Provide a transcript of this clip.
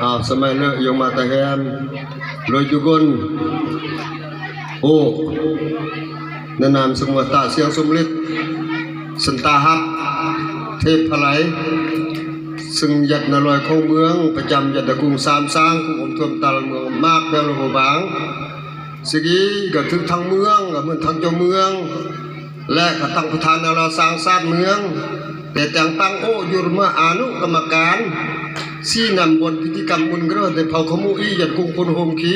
ອາ ສະໄໝເລີ ຢົງມາຕາແຮມ ໂລຍຈຸກົນ ໂອ້ ໃນນາມສົມມຸດຕາ ສຽງສົມລິດ ສັນຕາຮັບ ເທບພະໄລ ຊຶ່ງຍັດນາລອຍຂອງເມືອງ ປະຈຳຍັດຕະກຸງສາມຊ້າງ ກຸງອົມທ່ວມຕາລະເມືອງມາກ ແຂວງຫຼວງພະບາງ ສະກີກໍຖືກທັງເມືອງ ກໍເໝືອນທັງເຈົ້າເມືອງ ແລະ ກໍຕັ້ງປະທານນາລາຊ້າງຊາດເມືອງ ແຕ່ແຕ່ງຕັ້ງໂອ້ຢູ່ມາອະນຸກຳມະການ ຊີ້ນຳບ່ອນພິທີກຳບຸນເກີດໃນເຜົ່າຂະມຸອີ ຍັດກຸງຄົນໂຮມຄີ